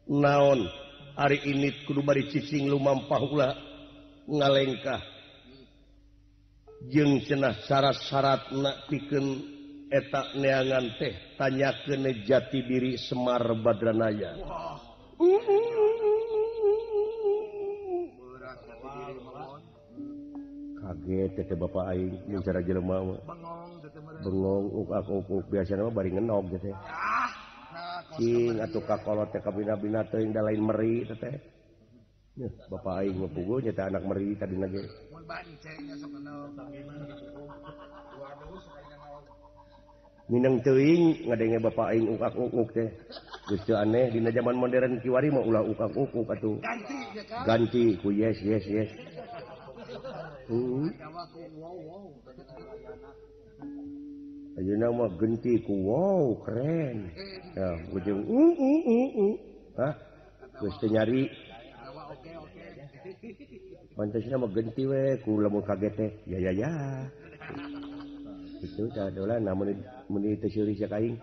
Naon ari init kudu bari cicing lumampah ulah ngalengkah. Jeung cenah syarat-syaratna pikeun eta neangan teh tanyakeun jati diri Semar Badranaya. Kaget teh bapak aing jeung cara jelema mah. Bengong uk-uk biasana mah bari ngenog teh. Cing atuh kakolot teh kabina-bina teuing da lain meri teh. Bapak aing mah puguh nya teh anak meri tadina ge. Minang teuing ngadenge bapak aing ukak-ukuk teh. Geus teu aneh dina zaman modern kiwari mah ulah ukak-ukuk atuh. Ganti ku yes yes yes. Ayeuna mah genti ku wow keren. Ya ujung Hah? Geus teu nyari. Pantasna mah genti we ku lamun kaget teh. Ya ya ya. Itu tah dola namun mun teu seuri sia ka aing.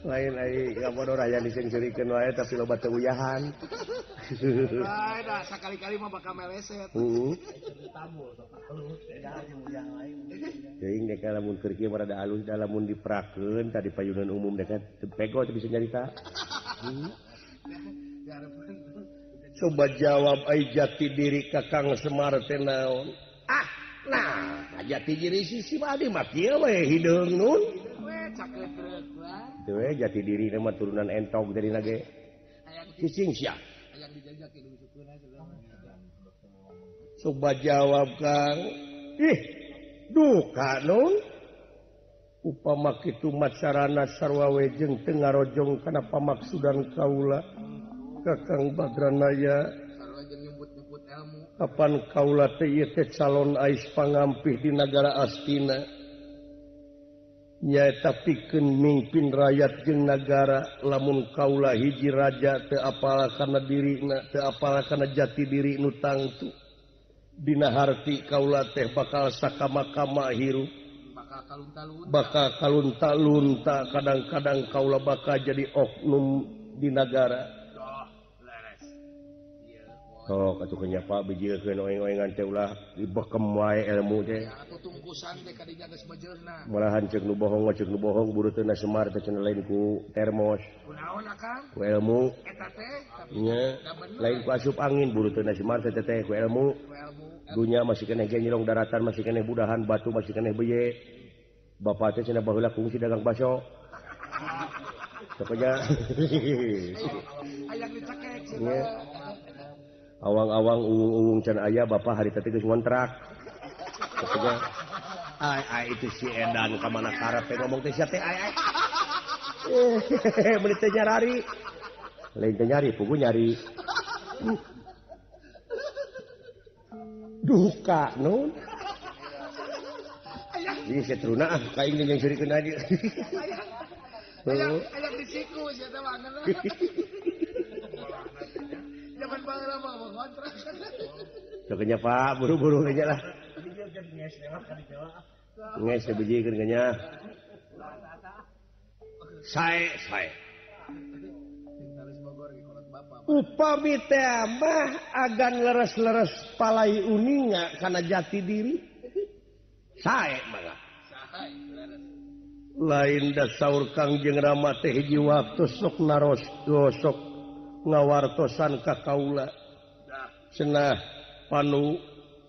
Lain aing ngabodoh aya diseungseurikeun wae tapi loba teu uyahan. Lain dah sakali-kali mah bakal meleset. Heeh. Teuing dek lamun keur kieu mah rada alus da lamun diperakeun tadi payunan umum dek teu pego teu bisa nyarita. Coba jawab ai jati diri Kakang Semar teh naon? Ah, nah jati diri si Adi mah kieu we hideung nun. Teu we jati diri mah turunan entog dari nage. Cicing sia. Coba jawab Kang. Ih, duka nun. Upama kitu macarana sarwa we jeung teu ngarojong kana pamaksudan kaula. Kakang Badranaya kapan kaula teh ieu teh calon ais pangampih di nagara Astina nyaeta pikeun mingpin rakyat jeung nagara lamun kaula hiji raja teu apal kana dirina teu apal kana jati diri nu tangtu dina harti kaula teh bakal sakama-kama hirup bakal kalunta-lunta kadang-kadang kaula bakal jadi oknum di nagara. Sok atuh nya Pak bijilkeun oeng-oengan teh ulah dibekem wae ilmu teh. Atuh tungkusan teh kadinya geus bejeuna. Malahan ceuk nu bohong mah ceuk nu bohong buruteuna Semar teh cenah lain ku termos. Kunaon akang? Ku ilmu. Eta teh nya lain ku asup angin buruteuna Semar teh teh ku ilmu. Dunya masih keneh nyirong daratan masih keneh budahan batu masih keneh beye. Bapak teh cenah baheula kungsi dagang baso. Pokoknya hayang dicekek cenah. Awang-awang uwung-uwung can aya bapak hari tadi geus ngontrak. Pokoknya ai ai itu si edan ka mana karep teh ngomong teh sia teh ai ai. Meuni teh nyarari. Lain teh nyari puguh nyari. Duka nun. Ini setruna ah ka aing jeung seurikeun aja. Hayang disiku sia teh mah. Zaman baheula mah ngontrak. Coknya Pak, buru-buru kayaknya lah. Nges bijikeun kayaknya. Sae, sae. Upami teh mah agan leres-leres palai uninga kana jati diri. Sae mah. Lain da saur Kangjeng Rama teh hiji waktu sok naros sok ngawartosan ka kaula. Cenah panu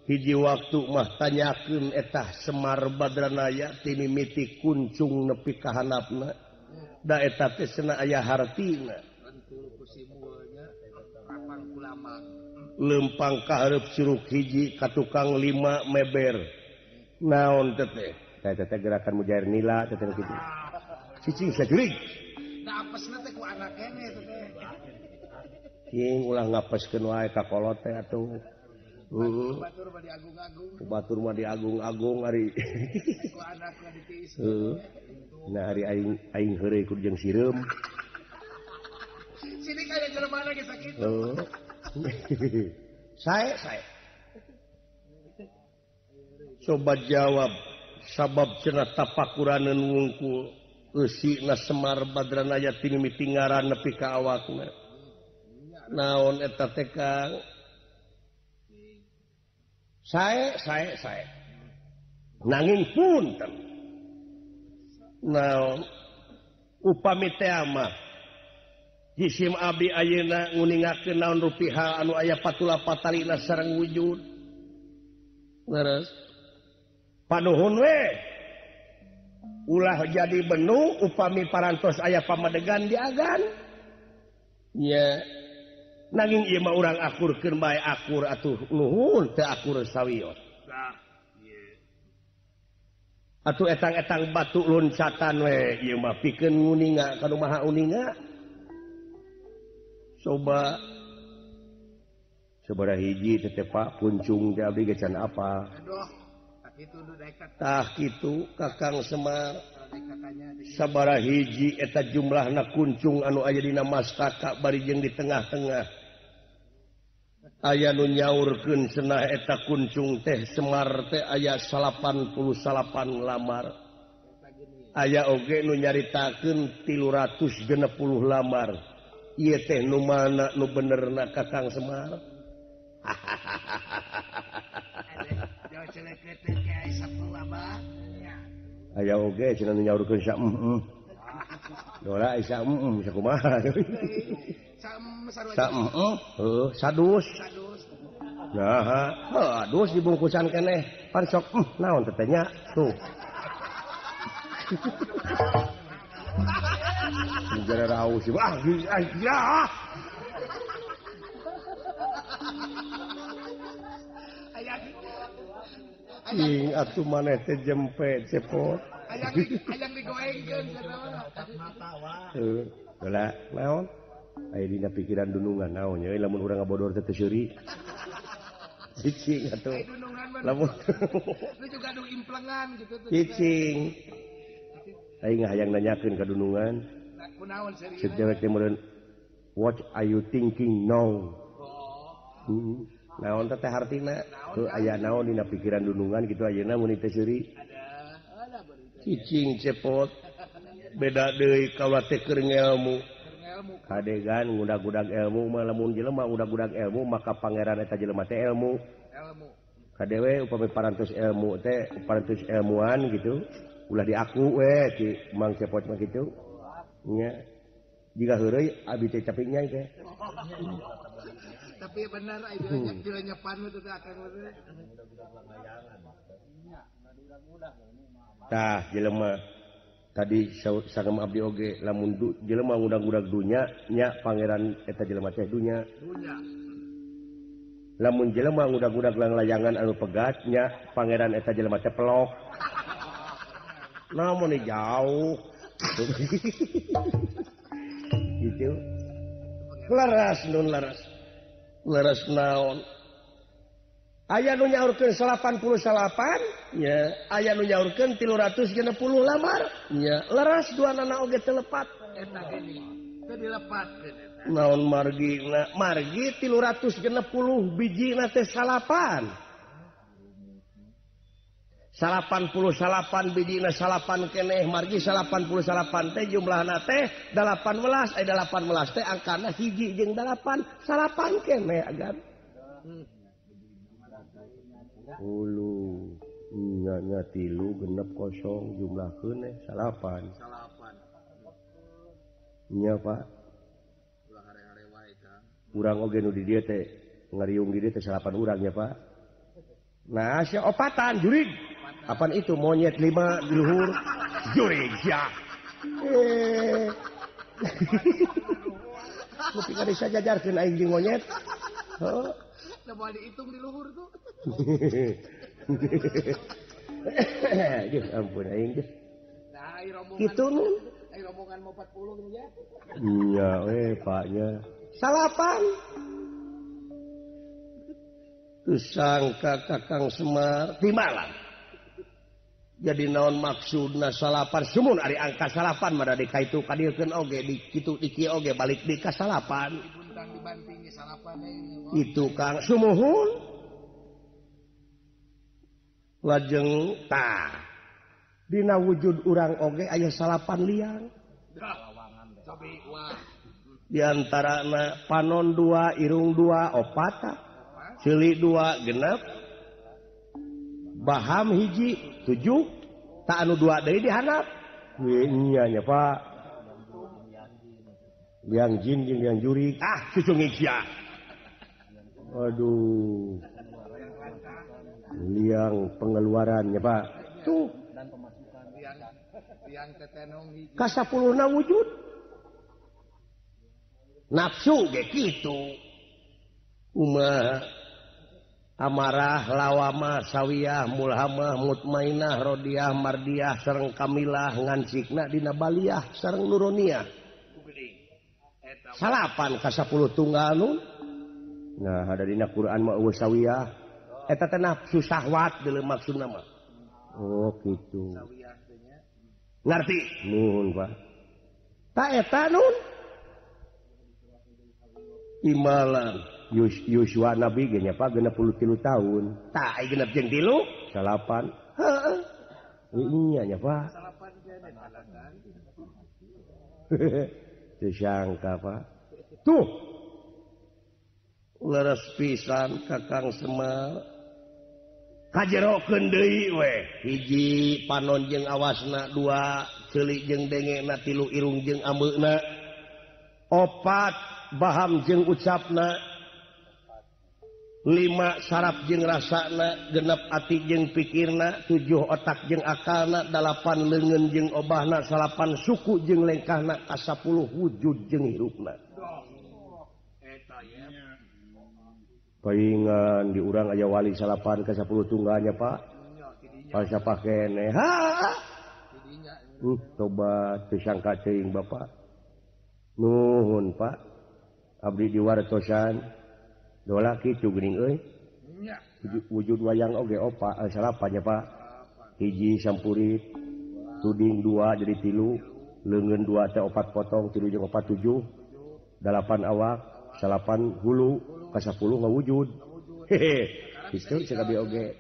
hiji waktu mah tanyakeun etah Semar Badranaya ti mimiti kuncung nepi ka handapna. Da eta teh cenah aya hartina. Lempang ka hareup curug hiji ka tukang 5 meber. Naon teh teh? Teh teh gerakan mujair nila teh teh kitu. Cicing sajurig. Da apesna teh ku anak keneh teh. Cing ulah ngapeskeun wae ka kolot teh atuh. Heeh. Batur mah diagung-agung. Batur mah diagung-agung ari. Ku anakna ditiis. Heeh. Nah ari aing aing heureuy ku jeung sireum. Sini kaya jelema ge sakitu. Heeh. Sae sae. Coba jawab sabab cenah tapakuraneun wungkul. Eusina Semar Badranaya ti mimiti ngaran nepi ka awakna. Naon eta teh Kang? Sae sae sae. Nanging punten. Naon upami teh mah jisim abdi ayeuna nguningakeun naon rupi hal anu aya patula patalina sareng wujud. Leres. Panuhun we. Ulah jadi benu upami parantos aya pamadegan diagan. Nya. Nanging ieu mah urang akurkeun bae akur atuh nuhun teu akur sawios. Atuh etang-etang batu loncatan we ieu mah pikeun nguninga ka nu maha uninga. Coba sabaraha hiji teh Pak puncung teh abdi ge can apa. Tah kitu Kakang Semar. Sabaraha hiji eta jumlahna kuncung anu aya dina mastaka bari jeung di tengah-tengah. Aya nu nyaurkeun cenah eta kuncung teh Semar teh aya 88 lamar. Aya oge nu nyaritakeun 360 lamar. Ieu teh nu mana nu benerna Kakang Semar? Aya oge cenah nu nyaurkeun sa Dora isa sakumaha. Sa heuh sadus. Nah, heuh dus dibungkusan keneh. Pan sok naon teh nya tuh. Jara raus ah ya. Ing atuh maneh teh jempe cepot. Hayang digoengkeun cenah. Heuh, heula naon? Aya dina pikiran dunungan naon nya lamun urang ngabodor teh teu seuri. Cicing atuh. Lamun lu juga anu implengan gitu tuh. Cicing. Aing hayang nanyakeun ka dunungan. Kunaon seuri? Ceuk dewek teh meureun what are you thinking now? Oh. Naon teh hartina? Heuh aya naon dina pikiran dunungan kitu ayeuna mun teh seuri. Cicing cepot. Beda deui kaula teh keur ngelmu. Kadegan ngudag-gudag ilmu mah lamun jelema ngudag-gudag ilmu maka pangeran eta jelema teh ilmu. Kadewe upami parantos ilmu teh parantos ilmuan gitu ulah diaku we ki Mang Cepot mah kitu. Nya jika heureuy abi teh capek nyai teh. Tapi benar ai dilenyepan teh akang teh. Tah jelema tadi sagem abdi oge lamun jelema ngudag-ngudag dunya nya pangeran eta jelema teh dunya. Lamun jelema ngudag-ngudag langlayangan anu pegat nya pangeran eta jelema teh pelok. Namun jauh. Gitu. Leres nun leres. Leres naon? Aya nu nyaurkeun 88 nya, aya nu nyaurkeun 360 lamar nya, leres duanana oge teu lepat. Eta geuning, teu dilepatkeun eta. Naon margina? Margi 360 bijina teh salapan. 88 bijina salapan keneh, margi 88 teh jumlahna teh 18, 18 teh angkana hiji jeung 8, salapan keneh agan. Hulu nya 3 6 0 jumlah keneh salapan. Salapan. Nya Pak. Ulah hare-hare wae Kang. Urang oge nu di dieu teh ngariung di dieu teh salapan urang nya Pak. Nah sia opatan jurig. Apaan itu monyet 5 di luhur jurig sia. Nepi ka desa jajarkeun aing jeung monyet. Heuh. Teu moal dihitung di luhur tuh. Duh, ampun aing teh. Nah, ai rombongan. Kitu nun. Ai rombongan mau 40 gitu ya. Iya we Pak nya. Salapan. Teu sangka Kakang Semar di malam. Jadi naon maksudna salapan sumun ari angka salapan mah da dikaitu kadieukeun oge di kitu di kieu oge balik di ka salapan. Dibuntang dibanting salapan itu Kang sumuhun. Lajeng tah Dina wujud urang oge aya salapan liang. Di antarana panon 2, irung 2, opata, ceuli 2 genep, baham 1 7, tak anu 2 deui dihandap. Nya nya Pak. Liang jin jeung liang jurig. Ah, cucungik sia. Aduh. Liang pengeluarannya Pak. Tuh. Ka 10na wujud. Nafsu ge kitu. Kumaha amarah lawamah sawiyah mulhamah mutmainah rodiah mardiah sareng kamilah ngancikna dina baliyah sareng nuroniah. Salapan ka 10 tunggal nun. Nah, ada dina Quran mah eueuh sawiyah. Eta teh nafsu syahwat deuleu maksudna mah. Oh, kitu. Ngerti? Nuhun, Pak. Ta eta nun. Imalan Yuswa Nabi ge nya Pak 63 tahun. Tah ai genep jeung 3 salapan. Heeh. Nya nya Pak. Salapan keneh balakan. Teu sangka Pak. Tuh. Leres pisan Kakang Semar. Kajerokeun deui we. 1 panon jeung awasna, 2 ceuli jeung dengena, 3 irung jeung ambeuna, 4 baham jeung ucapna, 5 saraf jeung rasana, 6 ati jeung pikirna, 7 otak jeung akalna, 8 leungeun jeung obahna, 9 suku jeung lengkahna, 10 wujud jeung hirupna. Paingan di urang aya wali salapan ka 10 tunggalnya Pak. Falsafah keneh. Ha. Tobat teu sangka teuing Bapak. Nuhun Pak. Abdi diwartosan. Dola kitu geuning euy. Wujud wayang oge opa salapan nya Pak. 1 sampurit, tuding 2 jadi 3, leungeun 2 teh 4 potong, 3 jeung 4 7, 8 awak, 9 hulu. Ka 10 ngawujud. Hehe. Kitu cek abi oge.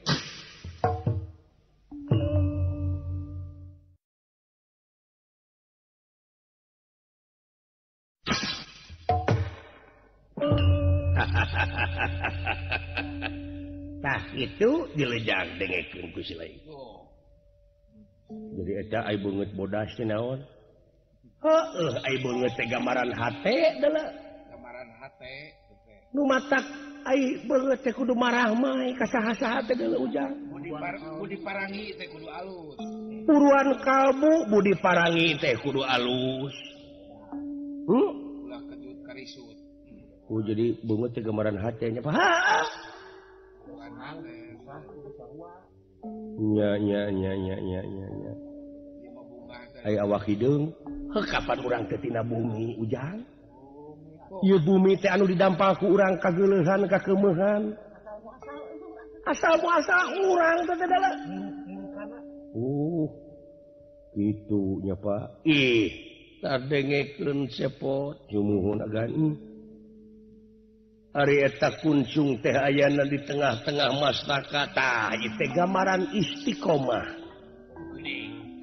Tah itu dilejang dengekeun ku si lain. Jadi eta ai beungeut bodas teh naon? Heueuh ai beungeut teh gambaran hate deuleu. Gambaran hate. Nu matak ai beungeut teh kudu marah mah ka saha-saha teh deuleu ujang. Budi parangi teh kudu alus. Buruan kalbu budi parangi teh kudu alus. Ulah kejut karisut. Oh jadi beungeut teh gambaran hate nya Pak. Ha. Nya nya nya nya nya nya nya. Ai awak hideung, heuh kapan urang teh tina bumi ujang? Ieu bumi teh anu didampal ku urang kageuleuhan kakeumehan. Asal muasal urang teh teh. Kitu nya Pak. Ih, tadengekeun sepot jumuhun agan. Ari eta kuncung teh ayana di tengah-tengah mastaka tah ieu teh gambaran istiqomah.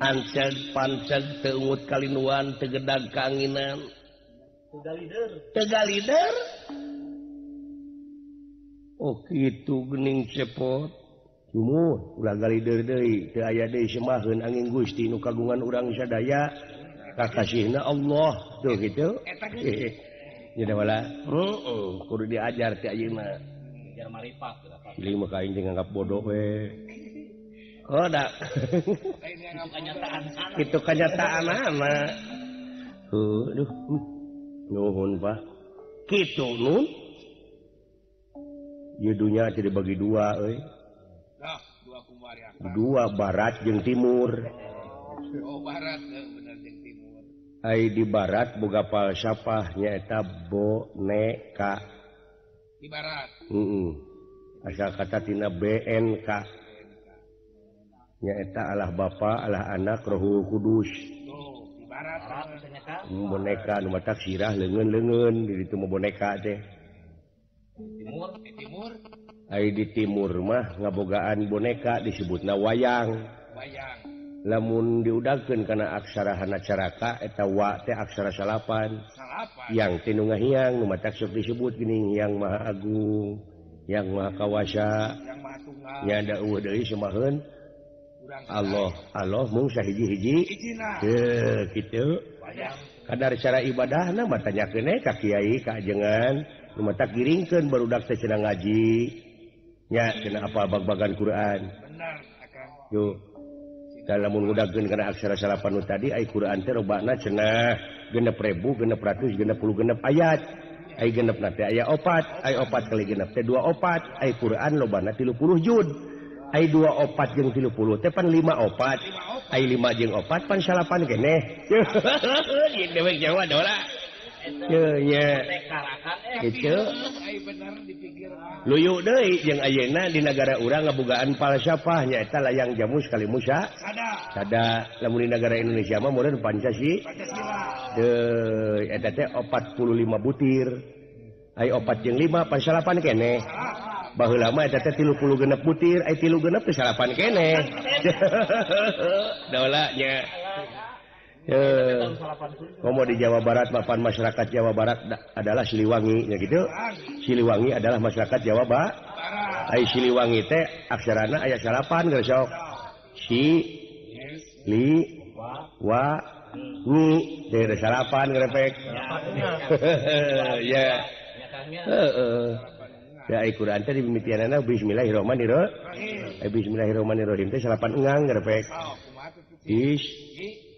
Anceg panceg teu ungut kalinuan teu gedag kaanginan. Tegalider. Oh kitu geuning cepot. Sumuh ulah galider deui teu aya deui semaheun angin Gusti nu kagungan urang sadaya kakasihna Allah tuh kitu. Nya da wala. Heeh, kudu diajar teh ayeuna. Ajar maripat. Ieu mah ka aing teh nganggap bodoh we. Oh da. Itu kenyataanana. Heuh, duh. Nuhun Pak. Kitu nun. Ieu dunya teh dibagi dua euy. Dah, dua kumari akang. Dua barat jeung timur. Oh, barat bener jeung timur. Ai di barat boga falsafah nyaeta boneka. Di barat. Heeh. Asal kata tina BNK. Nyaeta Allah Bapa, Allah Anak, Roh Kudus. Tuh, di barat boneka nu matak sirah leungeun-leungeun di ditu mah boneka teh. Timur, di timur. Ai di timur mah ngabogaan boneka disebutna wayang. Wayang. Lamun diudagkeun kana aksara hanacaraka eta wa teh aksara salapan. Yang teh nu ngahiang nu matak sok disebut geuning yang Maha Agung, yang Maha Kawasa, yang Maha Tunggal. Nya da eueuh deui semaheun Allah, Allah mung sahiji-hiji. Heuh kitu. Kadar cara ibadahna mah tanyakeun we ka kiai ka ajengan, nu matak giringkeun barudak teh cenah ngaji. Nya cenah apal bag-bagan Quran. Bener akang. Yo. Lamun ngudagkeun kana aksara salapan nu tadi ai Quran teh robana cenah 6.666 ayat. Ai genepna teh aya 4, ai 4 kali genep teh 24, ai Quran lobana 30 juz. Ai 24 jeung 30 teh pan 54. Ai 5 jeung 4 pan salapan keneh. Jeung dewek Jawa dola. Ye nya. Kitu. Luyu deui jeung ayeuna di nagara urang ngabogaan falsafah nyaeta layang jamus kali Musa. Sada lamun di nagara Indonesia mah meureun Pancasila. Deui eta teh 45 butir. Ai 4 jeung 5 pan salapan keneh. Baheula mah eta teh 36 butir, ai 36 teh salapan keneh. Dola nya. Komo di Jawa Barat mapan masyarakat Jawa Barat adalah Siliwangi nya gitu. Siliwangi adalah masyarakat Jawa Barat. Ai Siliwangi teh aksarana aya salapan geus sok. Si li wa ni teh salapan grepek. Ya. Heeh. Ya ai Quran teh dimimitianana bismillahirrahmanirrahim. Ai bismillahirrahmanirrahim teh salapan engang grepek. Is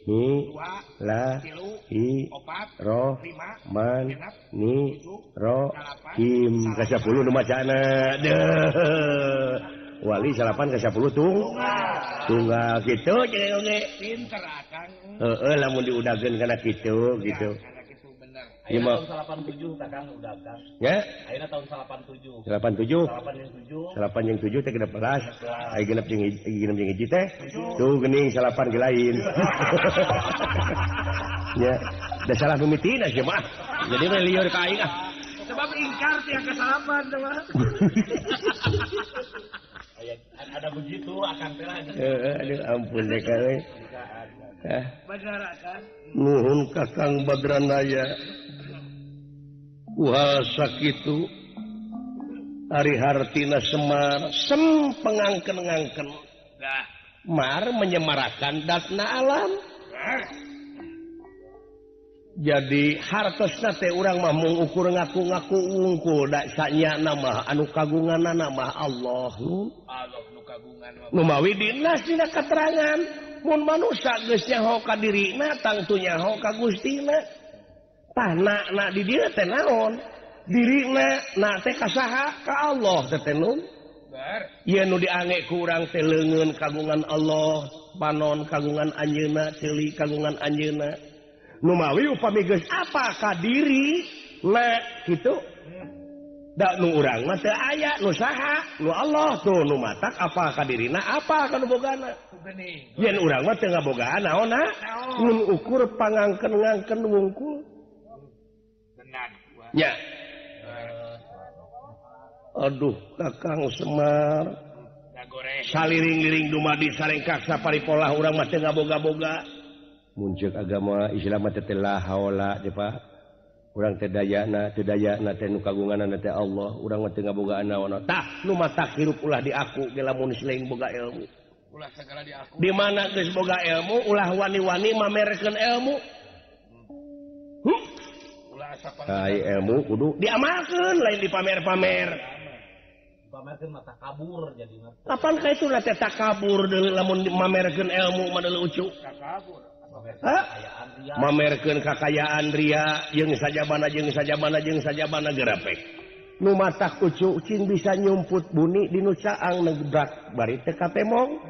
mi la i ro man ni ro him ka 10 nu macana deuh wali salapan ka 10 tung tunggal kitu jeung oge pinter akang heueuh lamun diudageun kana kitu gitu. Ayeuna tahun 87 kakang udagan. Ya? Ayeuna tahun 87. 87. 8 jeung 7. 8 jeung 7 teh 16. Ai genep jeung hiji teh. Tuh geuning salapan ge lain. Ya, da salah mimitina sia mah. Jadi mah lieur ka aing ah. Sebab ingkar teh ka salapan teh mah. Ada begitu akang teh lah. Heeh, aduh ampun deh ka euy. Bener akang. Nuhun Kakang Badranaya. Kuhal sakitu ari hartina Semar sem pengangken-ngangken mar menyemarakan datna alam. Jadi hartosna teh urang mah mung ukur ngaku-ngaku wungkul da sanyana mah anu kagunganna mah Allah nu Allah nu kagungan nu mawi dinas dina katerangan mun manusa geus nyaho ka dirina tangtu nyaho ka Gustina. Tah na di dieu teh naon? Dirina na teh ka saha? Ka Allah teh teh nun. Ieu nu diange ku urang teh leungeun kagungan Allah, panon kagungan anjeunna, ceuli kagungan anjeunna. Nu mawi upami geus apa ka diri na kitu? Da nu urang mah teu aya nu saha? Nu Allah tuh nu matak apa ka dirina apa ka nu bogana. Yen urang mah teu ngabogaan naonna? Mun ukur pangangken-ngangken wungkul. Ya. Aduh, Kakang Semar. Saliring-liring dumadi sarengkak saparipolah urang mah teu ngaboga-boga. Mun ceuk agama Islam mah teh la haula teh Pak. Urang teh dayana teh nu kagunganna teh Allah, urang mah teu ngabogaan naon. Tah, nu matak hirup ulah diaku ge lamun selain boga ilmu. Ulah segala diaku. Di mana geus boga ilmu, ulah wani-wani mamerkeun ilmu. Ai ilmu kudu diamalkeun lain dipamer-pamer. Dipamerkeun mah takabur jadina. Kapan ka itu teh takabur deui lamun mamerkeun ilmu mah deui ucu. Takabur. Hah? Mamerkeun kakayaan ria jeung sajabana jeung sajabana jeung sajabana gerepek. Nu matak ucu cing bisa nyumput buni di nu caang negbrak bari teu katemong.